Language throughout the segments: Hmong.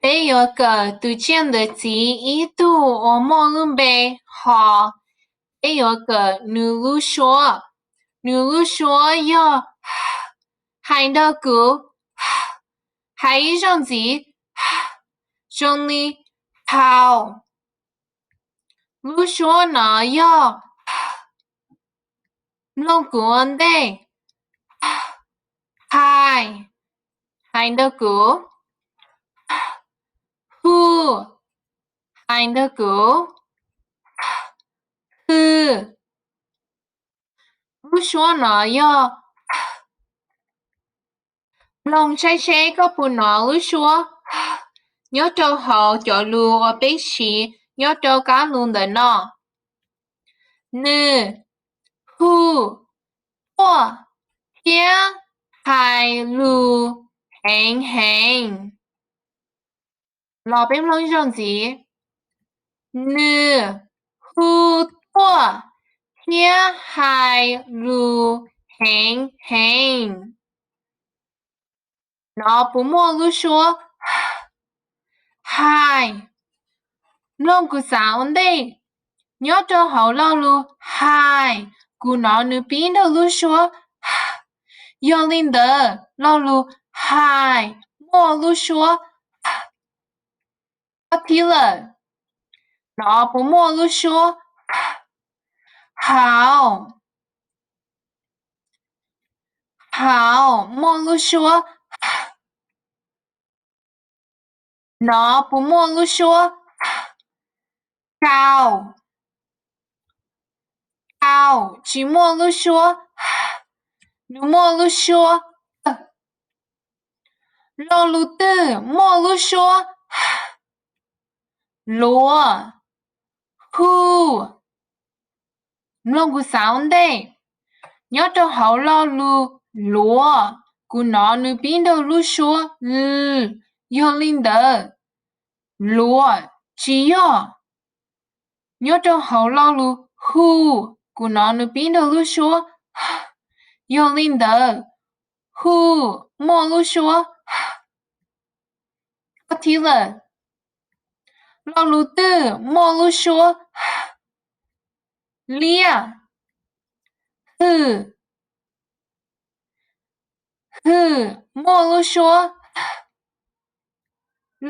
Peb yuav kawm tus tsiaj ntawv txiv ib tug uas muaj lub npe Hos. Peb yuav kawm nws lub suab. Nws lub suab yog hais nrog kuv, hais ib zaug ntxiv, zoo li hau. Lub suab no yog, mloog kuv ua ntej, hais, hais nrog kuv, hu, hais nrog kuv, hw. Lub suab no yog, mloog saib seb koj puas hnov lub suab nyob rau hauv cov lus uas peb siv nyob rau kab lus ntawm no. Nws hu tuaj thiab hais lus heev heev. Los peb mloog ib zaug ntxiv. Nws hu tuaj thiab hais lus heev heev. Nov puas muaj lub suab hais? Mloog kuv xav ua ntej. Nyob rau hauv lo lus hais, kuv hnov nws pib nrog lub suab. Yog li ntawd lo lus hais muaj lub suab. Ob thib lawm. Nov puas muaj lub suab hauv? Hauv muaj lub suab. Nov puas muaj lub suab hau? Hau tsis muaj lub suab. Nws muaj lub suab. Lo lus twg muaj lub suab luav? Hu. Mloog kuv xav ua ntej. Nyob rau hauv lo lus luav, kuv hnov nws pib nrog lub suab l. Yog li ntawd, luav tsis yog. Nyob rau hauv lo lus hu, kuv hnov nws pib nrog lub suab. Yog li ntawd, hu muaj lub suab. Ob thib lawm. Lo lus twg muaj lub suab liab? Hwm. Hwm muaj lub suab.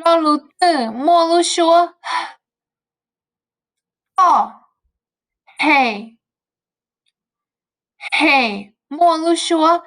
Lo lus twg muaj lub suab toj? Hem. Hem muaj lub suab